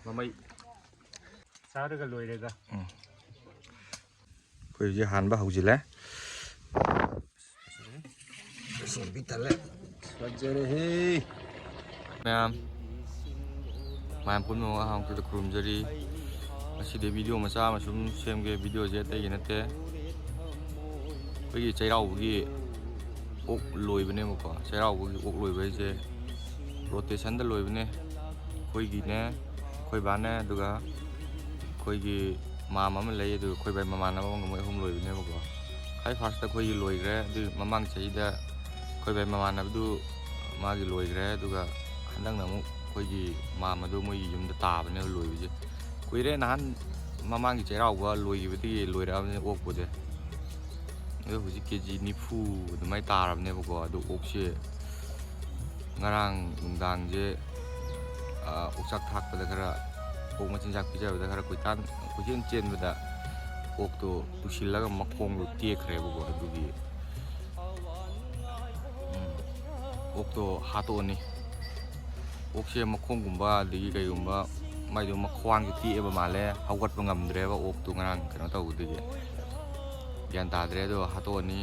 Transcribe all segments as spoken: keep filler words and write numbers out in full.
ꯃꯃꯩ ꯆꯥꯔꯒ ꯂꯣꯏꯔꯦꯗ꯫ ꯎꯝ꯫ ꯑꯩꯈꯣꯏ ꯍꯧꯖꯤꯛ ꯍꯥꯟꯕ ꯍꯧꯖꯤꯜꯂꯦ꯫ ꯁꯤꯡꯕꯤ ꯊꯜꯂꯦ꯫ ꯐꯖꯔꯦꯍꯦ꯫ ꯃꯌꯥꯝ, ꯃꯌꯥꯝ ꯄꯨꯝꯅꯃꯛ ꯑꯍꯥꯟꯕꯗ ꯈꯨꯔꯨꯝꯖꯔꯤ꯫ ꯉꯁꯤꯗꯤ video ꯃꯆꯥ ꯑꯃ ꯁꯨꯝ ꯁꯦꯝꯒꯦ꯫ Videoꯁꯦ ꯑꯇꯩꯒꯤ ꯅꯠꯇꯦ, ꯑꯩꯈꯣꯏꯒꯤ ꯆꯩꯔꯥꯎꯕꯒꯤ ꯑꯣꯛ ꯂꯣꯏꯕꯅꯦꯕꯀꯣ꯫ ꯆꯩꯔꯥꯎꯕꯒꯤ ꯑꯣꯛ ꯂꯣꯏꯕ ꯍꯥꯏꯁꯦ rotationꯗ ꯂꯣꯏꯕꯅꯦ꯫ ꯑꯩꯈꯣꯏꯒꯤꯅꯦ, ꯑꯩꯈꯣꯏ ꯕꯥꯅꯦ, ꯑꯗꯨꯒ ꯑꯩꯈꯣꯏꯒꯤ ꯃꯥꯝꯃ ꯑꯃ ꯂꯩ, ꯑꯗꯨꯒ ꯑꯩꯈꯣꯏ ꯕꯥꯏ ꯃꯃꯥꯟꯅꯕ ꯑꯃꯒ, ꯃꯣꯏ ꯑꯍꯨꯝ ꯂꯣꯏꯕꯅꯦꯕꯀꯣ꯫ ꯈ꯭ꯋꯥꯏ firstꯇ ꯑꯩꯈꯣꯏꯒꯤ ꯂꯣꯏꯈ꯭ꯔꯦ꯫ ꯑꯗꯨꯒꯤ ꯃꯃꯥꯡ ꯆꯍꯤꯗ ꯑꯩꯈꯣꯏ ꯕꯥꯏ ꯃꯃꯥꯟꯅꯕꯗꯨ ꯃꯥꯒꯤ ꯂꯣꯏꯈ꯭ꯔꯦ꯫ ꯑꯗꯨꯒ ꯍꯟꯗꯛꯅ ꯑꯃꯨꯛ ꯑꯩꯈꯣꯏꯒꯤ ꯃꯥꯝꯃꯗꯨ ꯃꯣꯏꯒꯤ ꯌꯨꯝꯗ ꯇꯥꯕꯅꯦꯕ ꯂꯣꯏꯕꯁꯦ꯫ ꯀꯨꯏꯔꯦ, ꯅꯍꯥꯟ ꯃꯃꯥꯡꯒꯤ ꯆꯩꯔꯥꯎꯕ ꯂꯣꯏꯈꯤꯕꯗꯒꯤ ꯂꯣꯏꯔꯛꯑꯕꯅꯤꯅ ꯑꯣꯛꯄꯁꯦ꯫ ꯑꯗꯣ ꯍꯧꯖꯤꯛ KG ꯅꯤꯐꯨ ꯑꯗꯨꯃꯥꯏꯅ ꯇꯥꯔꯕꯅꯦꯕꯀꯣ꯫ ꯑꯗꯣ ꯑꯣꯛꯁꯦ ꯉꯔꯥꯡ ꯅꯨꯡꯗꯥꯡꯁꯦ, ꯑ, ꯑꯣꯛꯆꯥꯛ ꯊꯥꯛꯄꯗ ꯈꯔ, ꯑꯣꯛ ꯃꯆꯤꯟꯖꯥꯛ ꯄꯤꯖꯕꯗ ꯈꯔ ꯀꯣꯏꯇꯥꯟ, ꯀꯣꯏꯆꯦꯟ ꯆꯦꯟꯕꯗ ꯑꯣꯛꯇꯣ ꯇꯨꯁꯤꯜꯂꯒ ꯃꯈꯣꯡꯗꯣ ꯇꯦꯛꯈ꯭ꯔꯦꯕꯀꯣ꯫ ꯑꯗꯨꯒꯤ, ꯎꯝ, ꯑꯣꯛꯇꯣ ꯍꯥꯠꯇꯣꯛꯑꯅꯤ꯫ ꯑꯣꯛꯁꯦ ꯃꯈꯣꯡꯒꯨꯝꯕ ꯑꯗꯒꯤ ꯀꯩꯒꯨꯝꯕ ꯃꯥꯏꯗꯣ ꯃꯈ꯭ꯋꯥꯡꯁꯦ ꯇꯦꯛꯑꯕ ꯃꯥꯜꯂꯦ, ꯍꯧꯒꯠꯄ ꯉꯝꯗ꯭ꯔꯦꯕ ꯑꯣꯛꯇꯣ ꯉꯔꯥꯡ ꯀꯩꯅꯣ ꯇꯧꯕꯗꯒꯤ꯫ ꯒ꯭ꯌꯥꯟ ꯇꯥꯗ꯭ꯔꯦ, ꯑꯗꯣ ꯍꯥꯠꯇꯣꯛꯑꯅꯤ꯫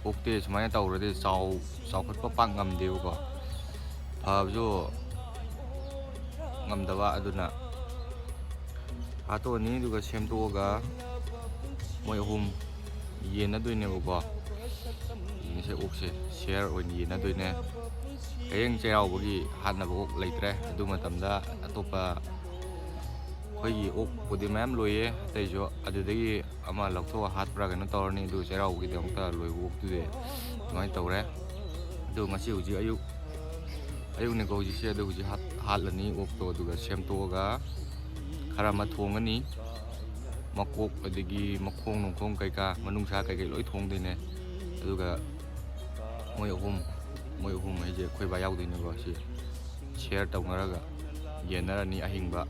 ꯑꯣꯛꯇꯤ ꯁꯨꯃꯥꯏꯅ ꯇꯧꯔꯗꯤ ꯆꯥꯎ-, ꯆꯥꯎꯈꯠꯄ ꯄꯥꯛ ꯉꯝꯗꯦꯕꯀꯣ, ꯐꯕꯁꯨ ꯉꯝꯗꯕ꯫ ꯑꯗꯨꯅ ꯍꯥꯠꯇꯣꯛꯑꯅꯤ, ꯑꯗꯨꯒ ꯁꯦꯝꯗꯣꯛꯑꯒ ꯃꯣꯏ ꯑꯍꯨꯝ ꯌꯦꯟꯅꯗꯣꯏꯅꯦꯕꯀꯣ꯫ ꯌꯦꯟꯁꯦ, ꯑꯣꯛꯁꯦ share ꯑꯣꯏꯅ ꯌꯦꯟꯅꯗꯣꯏꯅꯦ꯫ ꯍꯌꯦꯡ ꯆꯩꯔꯥꯎꯕꯒꯤ ꯍꯥꯠꯅꯕ ꯑꯣꯛ ꯂꯩꯇ꯭ꯔꯦ꯫ ꯑꯗꯨ ꯃꯇꯝꯗ ꯑꯇꯣꯞꯄ ꯑꯩꯈꯣꯏꯒꯤ ꯑꯣꯛꯄꯨꯗꯤ ꯃꯌꯥꯝ ꯂꯣꯏꯌꯦ, ꯑꯇꯩꯁꯨ ꯑꯗꯨꯗꯒꯤ ꯑꯃ ꯂꯧꯊꯣꯛꯑ ꯍꯥꯠꯄ꯭ꯔꯥ ꯀꯩꯅꯣ ꯇꯧꯔꯅꯤ꯫ ꯑꯗꯨ ꯆꯩꯔꯥꯎꯕꯒꯤꯗꯃꯛꯇ ꯂꯣꯏꯕ ꯑꯣꯛꯇꯨꯗꯤ ꯑꯗꯨꯃꯥꯏꯅ ꯇꯧꯔꯦ꯫ ꯑꯗꯨ ꯉꯁꯤ ꯍꯧꯖꯤꯛ ꯑꯌꯨꯛ, ꯑꯌꯨꯛꯅꯤꯀꯣ ꯍꯧꯖꯤꯛꯁꯦ꯫ ꯑꯗꯨ ꯍꯧꯖꯤꯛ ꯍꯥꯠ-, ꯍꯥꯠꯂꯅꯤ ꯑꯣꯛꯇꯣ, ꯑꯗꯨꯒ ꯁꯦꯝꯗꯣꯛꯑꯒ ꯈꯔ ꯑꯃ ꯊꯣꯡꯉꯅꯤ꯫ ꯃꯀꯣꯛ ꯑꯗꯒꯤ ꯃꯈꯣꯡ ꯅꯨꯡꯈꯣꯡ ꯀꯩꯀꯥ, ꯃꯅꯨꯡꯁꯥ ꯀꯩꯀꯩ ꯂꯣꯏ ꯊꯣꯡꯗꯣꯏꯅꯦ꯫ ꯑꯗꯨꯒ ꯃꯣꯏ ꯑꯍꯨꯝ, ꯃꯣꯏ ꯑꯍꯨꯝ ꯍꯥꯏꯁꯦ ꯑꯩꯈꯣꯏ ꯕꯥ ꯌꯥꯎꯗꯣꯏꯅꯦꯀꯣ꯫ ꯁꯤ share ꯇꯧꯅꯔꯒ ꯌꯦꯟꯅꯔꯅꯤ꯫ ꯑꯍꯤꯡꯕ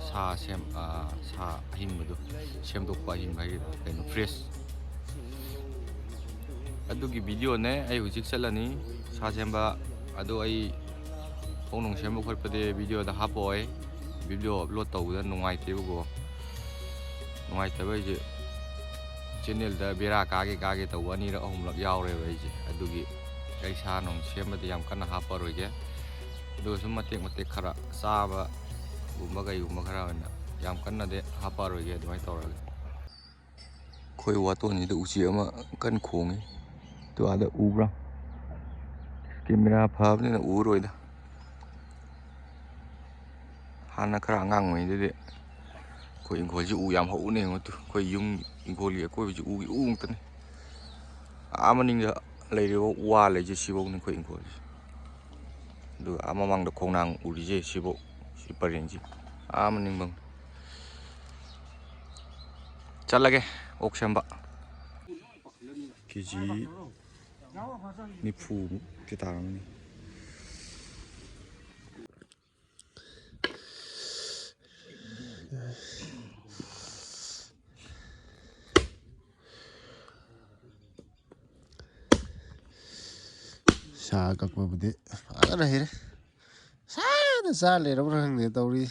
ꯁꯥ ꯁꯦꯝ-, ꯑ, ꯁꯥ ꯑꯍꯤꯡꯕꯗꯣ, ꯁꯦꯝꯗꯣꯛꯄ ꯑꯍꯤꯡꯕ ꯍꯥꯏꯒꯗ꯭ꯔꯥ ꯀꯩꯅꯣ, fresh꯫ ꯑꯗꯨꯒꯤ videoꯅꯦ꯫ ꯑꯩ ꯍꯧꯖꯤꯛ ꯆꯠꯂꯅꯤ ꯁꯥ ꯁꯦꯝꯕ꯫ ꯑꯗꯣ ꯑꯩ ꯊꯣꯡ ꯅꯨꯡ ꯁꯦꯝꯕ ꯈꯣꯠꯄꯗꯤ videoꯗ ꯍꯥꯞꯄꯛꯑꯣꯏ꯫ ꯚꯤꯗꯤꯑꯣ ꯑꯞꯂꯣꯗ ꯇꯧꯕꯗ ꯅꯨꯡꯉꯥꯏꯇꯦꯕꯀꯣ꯫ ꯅꯨꯡꯉꯥꯏꯇꯕ ꯍꯥꯏꯁꯦ, ꯆꯦꯅꯦꯜꯗ ꯕꯦꯔꯥ ꯀꯥꯒꯦ ꯀꯥꯒꯦ ꯇꯧꯕ ꯑꯅꯤꯔꯛ ꯑꯍꯨꯝꯂꯛ ꯌꯥꯎꯔꯦꯕ ꯑꯩꯁꯦ꯫ ꯑꯗꯨꯒꯤ ꯑꯩ ꯁꯥ ꯅꯨꯡ ꯁꯦꯝꯕꯗꯤ ꯌꯥꯝ ꯀꯟꯅ ꯍꯥꯞꯄꯔꯣꯏꯒꯦ꯫ ꯑꯗꯨꯒ ꯁꯨꯝ ꯃꯇꯦꯛ ꯃꯇꯦꯛ ꯈꯔ ꯆꯥꯕꯒꯨꯝꯕ ꯀꯩꯒꯨꯝꯕ ꯈꯔ ꯑꯣꯏꯅ, ꯌꯥꯝ ꯀꯟꯅꯗꯤ ꯍꯥꯞꯄꯔꯣꯏꯒꯦ꯫ ꯑꯗꯨꯃꯥꯏꯅ ꯇꯧꯔꯒꯦ꯫ ꯑꯩꯈꯣꯏ ꯋꯥꯇꯣꯟꯁꯤꯗ ꯎꯆꯦꯛ ꯑꯃ ꯀꯟꯅ ꯈꯣꯡꯉꯤ꯫ ꯑꯗꯨ ꯑꯥꯗ ꯎꯕ꯭ꯔꯥ? ꯀꯦꯃꯦꯔꯥ ꯐꯕꯅꯤꯅ ꯎꯔꯣꯏꯗ꯫ ꯍꯥꯟꯅ ꯈꯔ ꯑꯉꯥꯡ ꯑꯣꯏꯔꯤꯉꯩꯗꯗꯤ ꯑꯩꯈꯣꯏ ꯏꯪꯈꯣꯜꯁꯤ ꯎ ꯌꯥꯝ ꯍꯧꯕꯅꯦ ꯌꯦꯡꯉꯣ ꯇꯨ꯫ ꯑꯩꯈꯣꯏ ꯌꯨꯝ ꯏꯪꯈꯣꯜꯒꯤ ꯑꯀꯣꯏꯕꯁꯤ ꯎꯒꯤ ꯎ ꯉꯥꯛꯇꯅꯤ꯫ ꯑꯥ ꯃꯅꯤꯡꯗ ꯂꯩꯔꯤꯕ ꯋꯥ ꯂꯩꯁꯦ ꯁꯤꯐꯧꯅꯤ ꯑꯩꯈꯣꯏ ꯏꯪꯈꯣꯜꯁꯦ꯫ ꯑꯗꯨꯒ ꯑꯥ ꯃꯃꯥꯡꯗ ꯈꯣꯡꯅꯥꯡ ꯎꯔꯤꯁꯦ ꯁꯤꯐꯧ, ꯁꯤ ꯄꯔꯦꯡꯁꯤ ꯑꯥ ꯃꯅꯤꯡꯐꯧ꯫ ꯆꯠꯂꯒꯦ ꯑꯣꯛ ꯁꯦꯝꯕ꯫ ꯀꯦ ꯖꯤ ꯅꯤꯐꯨꯃꯨꯛꯇꯤ ꯇꯥꯔꯝꯒꯅꯤ꯫ ꯁꯥ ꯀꯛꯄꯕꯨꯗꯤ ꯐꯖꯅ ꯍꯩꯔꯦ꯫ ꯁꯥꯅ ꯆꯥ ꯂꯩꯔꯕ꯭ꯔꯥ ꯈꯪꯗꯦ ꯇꯧꯔꯤ꯫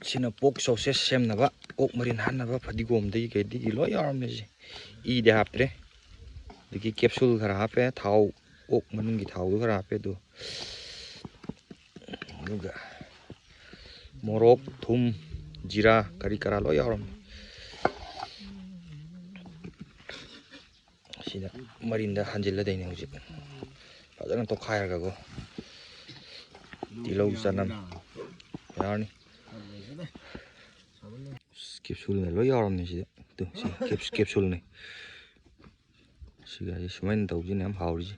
ꯁꯤꯅ ꯄꯣꯛ ꯁꯣꯁꯦꯁ ꯁꯦꯝꯅꯕ, ꯑꯣꯛ ꯃꯔꯤꯟ ꯍꯥꯠꯅꯕ ꯐꯗꯤꯒꯣꯝꯗꯒꯤ ꯀꯩꯗꯒꯤ ꯂꯣꯏ ꯌꯥꯎꯔꯝꯃꯦ꯫ ꯁꯤ ꯏꯗꯤ ꯍꯥꯞꯇ꯭ꯔꯦ꯫ ꯑꯗꯒꯤ ꯀꯦꯞꯁꯨꯜ ꯈꯔ ꯍꯥꯞꯄꯦ, ꯊꯥꯎ, ꯑꯣꯛ ꯃꯅꯨꯡꯒꯤ ꯊꯥꯎꯗꯣ ꯈꯔ ꯍꯥꯞꯄꯦ꯫ ꯑꯗꯨ ꯑꯗꯨꯒ ꯃꯣꯔꯣꯛ, ꯊꯨꯝ, ꯖꯤꯔꯥ, ꯀꯔꯤ ꯀꯔꯥ ꯂꯣꯏ ꯌꯥꯎꯔꯝꯃꯦ꯫ ꯁꯤꯗ ꯃꯔꯤꯟꯗ ꯍꯥꯟꯖꯤꯜꯂꯗꯣꯏꯅꯦ ꯍꯧꯖꯤꯛ꯫ ꯐꯖꯅ ꯇꯣꯠꯈꯥꯏꯔꯒꯀꯣ꯫ ꯇꯤꯜꯍꯧ, ꯆꯅꯝ ꯌꯥꯎꯔꯅꯤ꯫ ꯑꯁ, ꯀꯦꯞꯁꯨꯜꯅ ꯂꯣꯏ ꯌꯥꯎꯔꯝꯅꯦ ꯁꯤꯗ꯫ ꯇꯨ, ꯁꯤ ꯀꯦꯞꯁ-, ꯀꯦꯞꯁꯨꯜꯅꯦ꯫ ꯁꯤꯒ ꯁꯨꯃꯥꯏꯅ ꯇꯧꯕꯁꯤꯅ ꯌꯥꯝ ꯍꯥꯎꯔꯤꯁꯦ꯫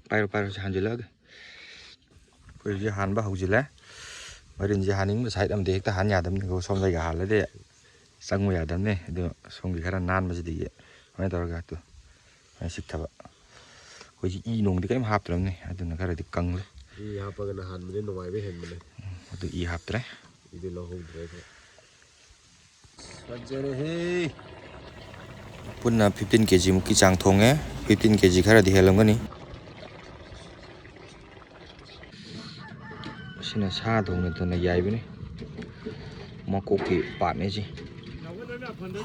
ꯄꯥꯏꯔꯣ, ꯄꯥꯏꯔꯣ, ꯁꯤ ꯍꯥꯟꯖꯤꯜꯂꯛꯑꯒ꯫ ꯑꯩꯈꯣꯏ ꯍꯧꯖꯤꯛ ꯍꯥꯟꯕ ꯍꯧꯖꯤꯜꯂꯦ꯫ ꯃꯔꯤꯟꯁꯦ ꯍꯥꯟꯅꯤꯡꯕ ꯁꯥꯏꯠ ꯑꯃꯗ ꯍꯦꯛꯇ ꯍꯥꯟ ꯌꯥꯗꯕꯅꯤꯀꯣ, ꯁꯣꯝꯗꯒꯤ ꯍꯥꯜꯂꯗꯤ ꯆꯪꯕ ꯌꯥꯗꯕꯅꯦ꯫ ꯑꯗꯣ ꯁꯣꯝꯒꯤ ꯈꯔ ꯅꯥꯟꯕꯁꯤꯗꯒꯤ ꯁꯨꯃꯥꯏꯅ ꯇꯧꯔꯒ ꯇꯨ ꯁꯨꯃꯥꯏꯅ ꯆꯤꯛꯊꯕ꯫ ꯑꯩꯈꯣꯏꯁꯤ ꯏ ꯅꯣꯡꯗꯤ ꯀꯔꯤꯝ ꯍꯥꯞꯇ꯭ꯔꯕꯅꯦ, ꯑꯗꯨꯅ ꯈꯔꯗꯤ ꯀꯪꯂꯦ꯫ ꯏ ꯍꯥꯞꯄꯒꯅ ꯍꯥꯟꯕꯗꯤ ꯅꯨꯡꯉꯥꯏꯕ ꯍꯦꯟꯕꯅꯦ꯫ ꯑꯗꯨ ꯏ ꯍꯥꯞꯇ꯭ꯔꯦ꯫ ꯏꯗꯤ ꯂꯧꯍꯧꯗ꯭ꯔꯦ ꯑꯩꯈꯣꯏ꯫ ꯐꯖꯔꯦꯍꯦ꯫ ꯄꯨꯟꯅ ꯐꯤꯐꯇꯤꯟ ꯀꯦ ꯖꯤ ꯃꯨꯛꯀꯤ ꯆꯥꯡ ꯊꯣꯡꯉꯦ꯫ ꯐꯤꯐꯇꯤꯟ ꯀꯦ ꯖꯤ ꯈꯔꯗꯤ ꯍꯦꯜꯂꯝꯒꯅꯤ꯫ ꯁꯤꯅ ꯁꯥ ꯊꯣꯡꯅꯗꯅ ꯌꯥꯏꯕꯅꯤ꯫ ꯃꯀꯣꯛꯀꯤ ꯄꯥꯠꯅꯦ ꯁꯤ꯫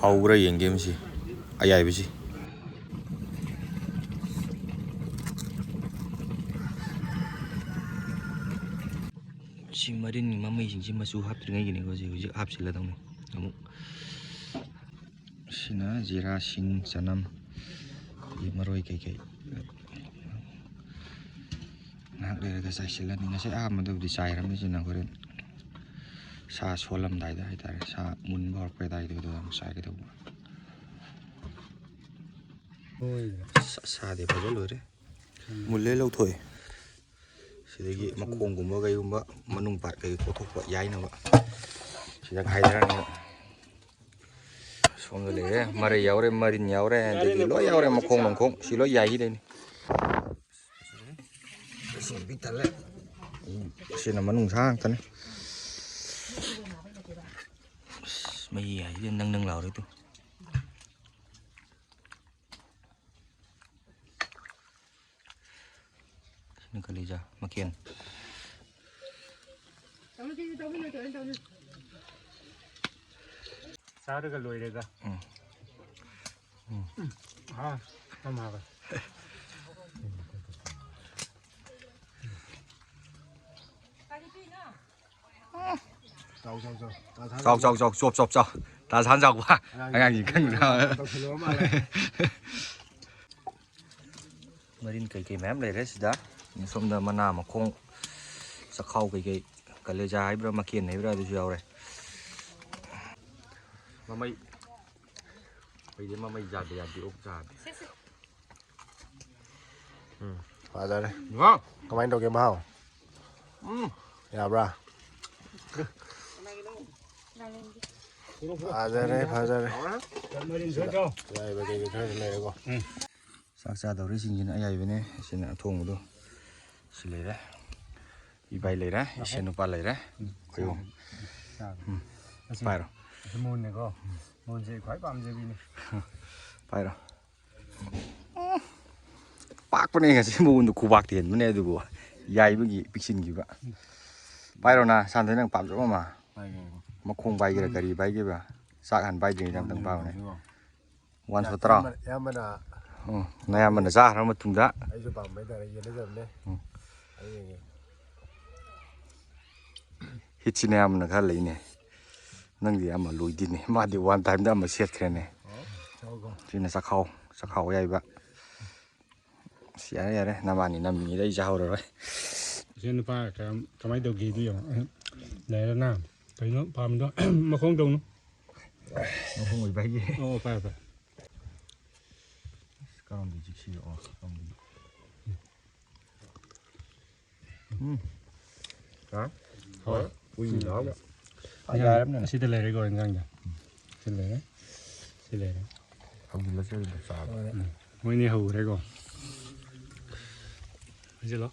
ꯍꯥꯎꯕ꯭ꯔꯥ ꯌꯦꯡꯒꯦ ꯃꯁꯤ ꯑꯌꯥꯏꯕꯁꯤ꯫ ꯁꯤ ꯃꯔꯤꯟꯒꯤ ꯃꯃꯩꯁꯤꯡꯁꯤ ꯃꯆꯨ ꯍꯥꯞꯇ꯭ꯔꯤꯉꯩꯒꯤꯅꯤꯀꯣ꯫ ꯁꯤ ꯍꯧꯖꯤꯛ ꯍꯥꯞꯆꯤꯜꯂꯗꯧꯅꯤ ꯑꯃꯨꯛ꯫ ꯁꯤꯅ ꯖꯤꯔꯥ, ꯁꯤꯡ, ꯆꯅꯝ, ꯑꯗꯒꯤ ꯃꯔꯣꯏ ꯀꯩꯀꯩ ꯉꯥꯏꯍꯥꯛ ꯂꯩꯔꯒ ꯆꯥꯏꯁꯤꯜꯂꯅꯤ꯫ ꯉꯁꯥꯏ ꯑꯍꯥꯟꯕꯗꯕꯨꯗꯤ ꯆꯥꯏꯔꯝꯃꯤ꯫ ꯁꯤꯅ ꯍꯣꯔꯦꯟ ꯁꯥ ꯁꯣꯜꯂꯝꯗꯥꯏꯗ ꯍꯥꯏꯇꯥꯔꯦ, ꯁꯥ ꯃꯨꯟꯕ ꯍꯧꯔꯛꯄ ꯑꯗꯥꯏꯗꯨꯗ ꯑꯃꯨꯛ ꯆꯥꯏꯒꯗꯧꯕ꯫ ꯁꯥ-, ꯁꯥꯗꯤ ꯐꯖ ꯂꯣꯏꯔꯦ꯫ ꯃꯨꯜꯂꯦ, ꯂꯧꯊꯣꯛꯑꯦ꯫ ꯁꯤꯗꯒꯤ ꯃꯈꯣꯡꯒꯨꯝꯕ ꯀꯩꯒꯨꯝꯕ ꯃꯅꯨꯡ ꯄꯥꯠ ꯀꯩ ꯀꯣꯊꯣꯛꯄ ꯌꯥꯏꯅꯕ ꯁꯤꯗ ꯈꯥꯏꯗꯔꯅꯤ꯫ ꯁꯣꯝꯗ ꯂꯩꯔꯦ, ꯃꯔꯩ ꯌꯥꯎꯔꯦ, ꯃꯔꯤꯟ ꯌꯥꯎꯔꯦ, ꯑꯗꯒꯤ ꯂꯣꯏ ꯌꯥꯎꯔꯦ, ꯃꯈꯣꯡ ꯅꯨꯡꯈꯣꯡ ꯁꯤ ꯂꯣꯏ ꯌꯥꯏꯈꯤꯗꯣꯏꯅꯤ꯫ ꯁꯤ ꯄꯤꯛ ꯊꯜꯂꯦ꯫ ꯁꯤꯅ ꯃꯅꯨꯡ ꯁꯥ ꯉꯥꯛꯇꯅꯤ꯫ ꯑꯁ, ꯃꯍꯤ ꯍꯥꯏꯁꯤꯗꯤ ꯅꯪ ꯅꯪ ꯂꯥꯎꯔꯦ ꯇꯨ꯫ ꯁꯤꯅ ꯀꯂꯤꯖꯥ ꯃꯀꯦꯟ꯫ ꯆꯥꯔꯒ ꯂꯣꯏꯔꯦꯗ꯫ ꯎꯝ꯫ ꯎꯝ꯫ ꯍꯥ, ꯃꯃꯥꯒ꯫ ꯆꯥꯎ, ꯆꯥꯎ, ꯆꯥꯎ꯫ ꯆꯥꯎ, ꯆꯥꯎ, ꯆꯥꯎ, ꯆꯣꯞ, ꯆꯣꯞ, ꯆꯥꯎ꯫ ꯇꯥ ꯁꯥꯟ ꯆꯥꯎꯕ꯫ ꯑꯉꯥꯡꯒꯤ ꯈꯪꯗ꯭ꯔꯥ? ꯇꯧꯁꯜꯂꯨꯔ ꯃꯥꯜꯂꯦ꯫ ꯃꯔꯤꯟ ꯀꯩꯀꯩ ꯃꯌꯥꯝ ꯂꯩꯔꯦ ꯁꯤꯗ꯫ ꯁꯣꯝꯗ ꯃꯅꯥ ꯃꯈꯣꯡ, ꯆꯈꯥꯎ ꯀꯩꯀꯩ, ꯀꯂꯦꯖꯥ ꯍꯥꯏꯕ꯭ꯔꯥ, ꯃꯀꯦꯟ ꯍꯥꯏꯕ꯭ꯔꯥ, ꯑꯗꯨꯁꯨ ꯌꯥꯎꯔꯦ꯫ ꯃꯃꯩ, ꯑꯩꯗꯤ ꯃꯃꯩ ꯌꯥꯗꯦ, ꯌꯥꯗꯦ, ꯑꯣꯛ ꯆꯥꯗꯦ꯫ ꯎꯝ, ꯐꯖꯔꯦ꯫ ꯋꯥ! ꯀꯃꯥꯏꯅ ꯇꯧꯒꯦ ꯃꯍꯥꯎ? ꯎꯝ꯫ ꯌꯥꯕ꯭ꯔꯥ? ꯐꯖꯔꯦ, ꯐꯖꯔꯦ꯫ ꯍꯥꯎꯔꯦ꯫ ꯃꯔꯤꯟ ꯈꯔ ꯆꯥꯎ꯫ ꯌꯥꯏꯕ ꯀꯩꯀꯩ ꯈꯔꯁꯨ ꯂꯩꯔꯦꯀꯣ꯫ ꯎꯝ꯫ ꯆꯥꯛ ꯆꯥꯗꯧꯔꯤꯁꯤꯡꯁꯤꯅ ꯑꯌꯥꯏꯕꯅꯦ, ꯁꯤꯅ ꯑꯊꯣꯡꯕꯗꯣ꯫ ꯁꯤ ꯂꯩꯔꯦ꯫ ꯏꯕꯥꯏ ꯂꯩꯔꯦ, ꯏꯁꯦꯟ ꯅꯨꯄꯥ ꯂꯩꯔꯦ꯫ ꯎꯝ꯫ ꯑꯩꯈꯣꯏ ꯑꯍꯨꯝ꯫ ꯎꯝ꯫ ꯆꯥꯔꯣ꯫ ꯄꯥꯏꯔꯣ꯫ ꯑꯁꯤ ꯃꯣꯟꯅꯦꯀꯣ꯫ ꯃꯣꯟꯁꯦ ꯑꯩ ꯈ꯭ꯋꯥꯏ ꯄꯥꯝꯖꯕꯤꯅꯤ꯫ ꯄꯥꯏꯔꯣ꯫ ꯄꯥꯛꯄꯅꯦ ꯉꯁꯤ ꯃꯣꯟꯗꯣ, ꯈꯨꯕꯥꯛꯇ ꯍꯦꯟꯕꯅꯦ ꯑꯗꯨꯕꯨ ꯌꯥꯏꯕꯒꯤ ꯄꯤꯛꯁꯤꯟꯈꯤꯕ꯫ ꯄꯥꯏꯔꯣꯅ, ꯁꯥꯟꯗꯣꯏ, ꯅꯪ ꯄꯥꯝꯖꯕ ꯑꯃ꯫ ꯄꯥꯏꯒꯦ꯫ ꯃꯈꯣꯡ ꯄꯥꯏꯒꯦꯔꯥ ꯀꯔꯤ ꯄꯥꯏꯒꯦꯕ? ꯆꯥꯛ ꯍꯥꯟꯅ ꯄꯥꯏꯗ꯭ꯔꯤꯉꯩꯗ ꯑꯝꯇꯪ ꯄꯥꯏꯔꯣꯅꯦ꯫ ꯄꯥꯝꯖꯕ꯫ ꯋꯥꯟ ꯁꯣꯠ ꯇꯔꯥ꯫ ꯑꯌꯥꯝꯕꯅ, ꯑꯌꯥꯝꯕꯅ ꯎꯝ, ꯅꯌꯥꯝꯕꯅ ꯆꯥꯈ꯭ꯔ ꯃꯇꯨꯡꯗ꯫ ꯑꯩꯁꯨ ꯄꯥꯝꯕ ꯍꯥꯏꯇꯥꯔꯦ, ꯌꯦꯟꯅꯖꯕꯅꯦ꯫ ꯎꯝ꯫ ꯑꯩ ꯌꯦꯡꯒꯦ꯫ ꯍꯤꯠꯁꯤꯅ ꯑꯌꯥꯝꯕꯅ ꯈꯔ ꯂꯩꯅꯦ꯫ ꯅꯪꯗꯤ ꯑꯃ ꯂꯣꯏꯗꯤꯅꯦ꯫ ꯃꯥꯗꯤ ꯋꯥꯟ ꯇꯥꯏꯝꯗ ꯑꯃ ꯁꯦꯠꯈ꯭ꯔꯦꯅꯦ꯫ ꯑꯣ, ꯆꯥꯎꯀꯣ꯫ ꯁꯤꯅ ꯆꯥꯛꯈꯥꯎ, ꯆꯥꯛꯈꯥꯎ ꯌꯥꯏꯕ꯫ ꯑꯁ, ꯌꯥꯔꯦ, ꯌꯥꯔꯦ, ꯅꯕꯥꯅꯤ ꯅꯝꯃꯤꯉꯩꯗ ꯑꯩ ꯆꯥꯍꯧꯔꯔꯣꯏ꯫ ꯏꯆꯦ ꯅꯨꯄꯥ ꯀꯔꯝ-, ꯀꯃꯥꯏꯅ ꯇꯧꯒꯦꯗꯨ ꯌꯦꯡꯉꯣ꯫ ꯂꯩꯔꯅ ꯀꯩꯅꯣ ꯄꯥꯝꯃꯤꯗꯣ? ꯃꯈꯣꯡ ꯇꯧꯅꯨ꯫ ꯃꯈꯣꯡ ꯑꯣꯏꯕ ꯍꯥꯏꯒꯤ꯫ ꯑꯣ, ꯐꯔꯦ, ꯐꯔꯦ꯫ ꯑꯁ, ꯀꯔꯝꯗꯤ ꯆꯤꯛꯁꯤ? ꯑꯣ, ꯀꯔꯝꯗꯤ? ꯎꯝ꯫ ꯍꯥ? ꯍꯣꯏ꯫ ꯎꯏ ꯂꯥꯎꯕ꯫ ꯏꯟꯖꯥꯡ ꯌꯥꯔꯕꯅꯤꯅ꯫ ꯑꯁꯤꯗ ꯂꯩꯔꯦꯀꯣ, ꯏꯟꯖꯥꯡꯗ꯫ ꯁꯤ ꯂꯩꯔꯦ꯫ ꯁꯤ ꯂꯩꯔꯦ꯫ ꯍꯧꯖꯤꯜꯂꯁꯦ ꯑꯗꯨꯗ ꯆꯥꯕ꯫ ꯎꯝ꯫ ꯃꯣꯏꯅꯤ ꯍꯧꯈ꯭ꯔꯦꯀꯣ꯫ ꯍꯧꯖꯤꯜꯂꯣ꯫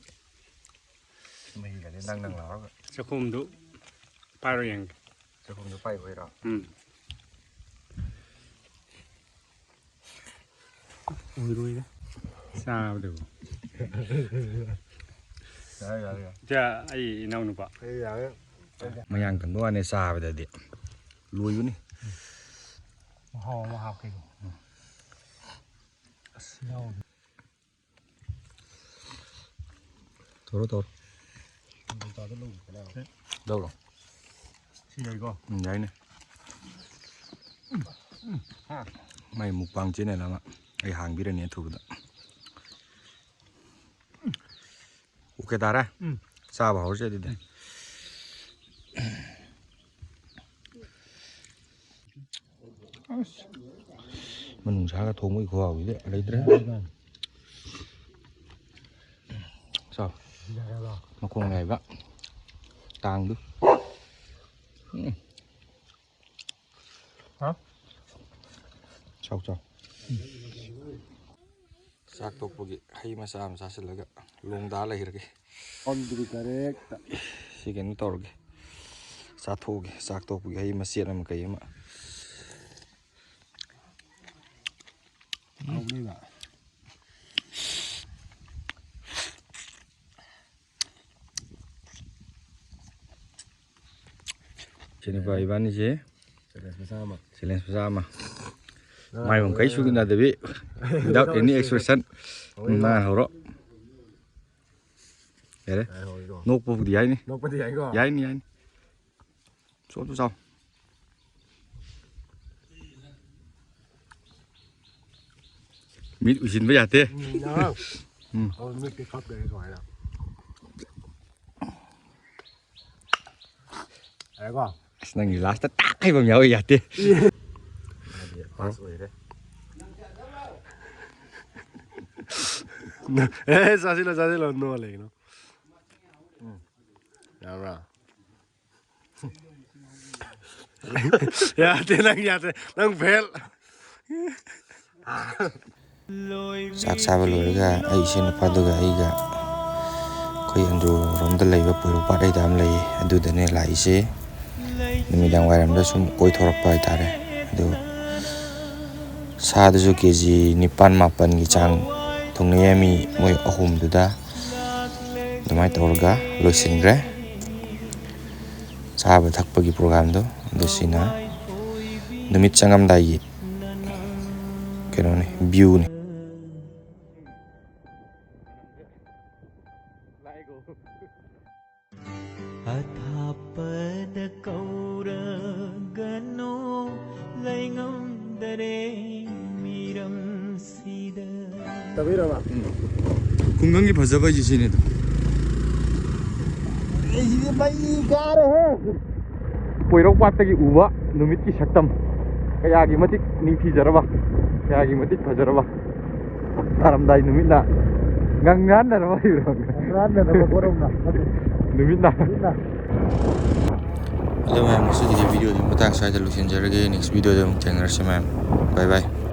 ꯃꯍꯤꯒꯗꯤ ꯅꯪ ꯅꯪ ꯂꯥꯎꯔꯒ꯫ ꯆꯥꯛꯈꯣꯝꯗꯨ ꯄꯥꯏꯔꯣ ꯌꯦꯡꯒꯦ꯫ ꯆꯥꯛꯈꯣꯝꯗꯨ ꯄꯥꯏꯈꯣꯏꯔꯣ? ꯎꯝ꯫ ꯑꯣꯏꯔꯣꯏꯗ꯫ ꯆꯥꯕꯗꯕꯨ꯫ ꯌꯥꯔꯦ, ꯌꯥꯔꯦ, ꯌꯥꯔꯦ꯫ ꯏꯆꯥ, ꯑꯩ ꯏꯅꯥꯎꯅꯨꯄꯥ꯫ ꯑꯩ ꯌꯥꯔꯦ꯫ ꯃꯌꯥꯡ ꯀꯪꯕ ꯋꯥꯅꯤ, ꯆꯥꯕꯗꯗꯤ ꯂꯣꯏꯕꯅꯤ꯫ ꯃꯍꯥꯎ ꯑꯃ ꯍꯥꯞꯀꯦꯀꯣ꯫ ꯑꯁ, ꯌꯥꯎ꯫ ꯇꯧꯔꯣ, ꯇꯧꯔꯣ꯫ ꯂꯧꯔꯣ꯫ ꯁꯤ ꯌꯥꯏꯀꯣ? ꯎꯝ, ꯌꯥꯏꯅꯦ꯫ ꯃꯥꯏ ꯃꯨꯛꯕꯥꯡ ꯆꯦꯅꯦꯜ ꯑꯃ ꯑꯩ ꯍꯥꯡꯕꯤꯔꯅꯤ ꯑꯊꯨꯕꯗ꯫ ꯑꯣꯀꯦ ꯇꯥꯔꯦ꯫ ꯎꯝ꯫ ꯆꯥꯕ ꯍꯧꯔꯁꯦ ꯑꯗꯨꯗꯤ꯫ ꯑꯁ꯫ ꯃꯅꯨꯡꯁꯥꯒ ꯊꯣꯡꯕꯒꯤ ꯈꯨꯍꯥꯎꯁꯤꯗꯤ ꯂꯩꯇ꯭ꯔꯦ꯫ ꯆꯥꯎ꯫ ꯃꯈꯣꯡ ꯌꯥꯏꯕ꯫ ꯇꯥꯡꯗꯨ꯫ ꯎꯝ꯫ ꯍꯥ? ꯆꯥꯎ, ꯆꯥꯎ꯫ ꯆꯥꯛ ꯇꯣꯛꯄꯒꯤ ꯍꯩ ꯃꯆꯥ ꯑꯃ ꯆꯥꯁꯤꯜꯂꯒ ꯂꯣꯡꯗꯥ ꯂꯩꯔꯒꯦ꯫ On the correct. ꯁꯤ ꯀꯩꯅꯣ ꯇꯧꯔꯒꯦ꯫ ꯆꯥꯊꯣꯛꯑꯒꯦ꯫ ꯆꯥꯛ ꯇꯣꯛꯄꯒꯤ ꯍꯩ ꯃꯆꯦꯠ ꯑꯃ ꯀꯩ ꯑꯃ꯫ ꯍꯥꯎꯅꯤꯕ꯫ ꯁꯤꯅꯤꯀꯣ ꯏꯕꯥꯅꯤꯁꯦ꯫ Challenge ꯃꯆꯥ ꯑꯃ꯫ Challenge ꯃꯆꯥ ꯑꯃ꯫ ꯃꯥꯏꯕꯝ ꯀꯩ ꯁꯨꯅꯗꯕꯤ, without any expression꯫ ꯍꯧꯔꯣ꯫ ꯅꯪ ꯍꯧꯔꯣ꯫ ꯌꯥꯔꯦ꯫ ꯌꯥꯔꯦ, ꯍꯧꯔꯣ꯫ ꯅꯣꯛꯄꯕꯨꯗꯤ ꯌꯥꯏꯅꯤ꯫ ꯅꯣꯛꯄꯗꯤ ꯌꯥꯏꯀꯣ? ꯌꯥꯏꯅꯤ, ꯌꯥꯏꯅꯤ꯫ ꯁꯣꯝꯗ ꯆꯥꯎ꯫ ꯃꯤꯠ ꯎꯏꯁꯤꯟꯕ ꯌꯥꯗꯦ꯫ ꯎꯝ, ꯅꯪ꯫ ꯎꯝ꯫ ꯑꯣ, ꯃꯤꯠꯇꯤ ꯈꯞꯇꯣꯏꯅꯦ ꯁꯨꯃꯥꯏꯅ꯫ ꯌꯥꯔꯦꯀꯣ? ꯑꯁ, ꯅꯪꯒꯤ last ꯇ ꯇꯥꯛ ꯍꯥꯏꯕ ꯑꯃ ꯌꯥꯎꯋꯤ, ꯌꯥꯗꯦ꯫ ꯃꯥꯗꯤ pass ꯑꯣꯏꯔꯦ꯫ ꯑꯦ, ꯆꯥꯁꯤꯜꯂꯣ, ꯆꯥꯁꯤꯜꯂꯣ, ꯅꯣꯛꯑ ꯂꯩꯒꯅꯨ꯫ ꯎꯝ꯫ ꯌꯥꯕ꯭ꯔꯥ? ꯌꯥꯗꯦ, ꯅꯪ ꯌꯥꯗꯦ, ꯅꯪ fail꯫ ꯆꯥꯛ ꯆꯥꯕ ꯂꯣꯏꯔꯒ ꯑꯩ ꯏꯁꯦꯟ ꯅꯨꯄꯥꯗꯨꯒ ꯑꯩꯒ ꯑꯩꯈꯣꯏ ꯑꯟꯗ꯭ꯔꯣꯔꯣꯝꯗ ꯂꯩꯕ ꯄꯣꯏꯔꯧ ꯄꯥꯠ ꯍꯥꯏꯗ ꯑꯃ ꯂꯩꯌꯦ, ꯑꯗꯨꯗꯅꯦ ꯂꯥꯛꯏꯁꯦ꯫ ꯅꯨꯃꯤꯗꯥꯡ ꯋꯥꯏꯔꯝꯗ ꯁꯨꯝ ꯀꯣꯏꯊꯣꯔꯛꯄ ꯍꯥꯏꯇꯥꯔꯦ꯫ ꯑꯗꯨ ꯁꯥꯗꯨꯁꯨ ꯀꯦ ꯖꯤ ꯅꯤꯄꯥꯟ ꯃꯥꯄꯟꯒꯤ ꯆꯥꯡ ꯊꯣꯡꯅꯩꯌꯦ, ꯃꯤ ꯃꯣꯏ ꯑꯍꯨꯝꯗꯨꯗ꯫ ꯑꯗꯨꯃꯥꯏꯅ ꯇꯧꯔꯒ ꯂꯣꯏꯁꯤꯟꯈ꯭ꯔꯦ ꯆꯥꯕ ꯊꯛꯄꯒꯤ program ꯗꯣ꯫ ꯑꯗꯣ ꯁꯤꯅ ꯅꯨꯃꯤꯠ ꯆꯪꯉꯝꯗꯥꯏꯒꯤ ꯀꯩꯅꯣꯅꯤ, view ꯅꯤ꯫ ꯑꯊꯥꯞꯄꯗ ꯀꯧꯔꯒꯅꯣ ꯂꯩꯉꯝꯗꯔꯦ ꯃꯤꯔꯝꯁꯤꯗ꯫ ꯈꯨꯡꯒꯪꯒꯤ ꯐꯖꯕ ꯍꯥꯏꯁꯦ ꯁꯤꯅꯤꯗ꯫ ꯄꯣꯏꯔꯧ ꯄꯥꯠꯇꯒꯤ ꯎꯕ ꯅꯨꯃꯤꯠꯀꯤ ꯁꯛꯇꯝ ꯀꯌꯥꯒꯤ ꯃꯇꯤꯛ ꯅꯤꯡꯊꯤꯖꯔꯕ, ꯀꯌꯥꯒꯤ ꯃꯇꯤꯛ ꯐꯖꯔꯕ꯫ ꯇꯥꯔꯝꯗꯥꯏ ꯅꯨꯃꯤꯠꯅ ꯉꯥꯡꯉꯥꯟꯅꯔꯕ ꯍꯥꯏꯕ꯭ꯔꯣ? ꯉꯥꯡꯉꯥꯟꯅꯔꯕ ꯄꯣꯠ ꯑꯃ꯫ ꯅꯨꯃꯤꯠꯅ꯫ ꯅꯨꯃꯤꯠꯅ꯫ ꯑꯗꯣ ꯃꯌꯥꯝ, ꯉꯁꯤꯒꯤꯗꯤ video ꯗꯤ ꯃꯇꯥꯡ ꯁ꯭ꯋꯥꯏꯗ ꯂꯣꯏꯁꯤꯟꯖꯔꯒꯦ꯫ Next video ꯗ ꯑꯃꯨꯛ ꯊꯦꯡꯅꯔꯁꯤ ꯃꯌꯥꯝ꯫ Bye bye꯫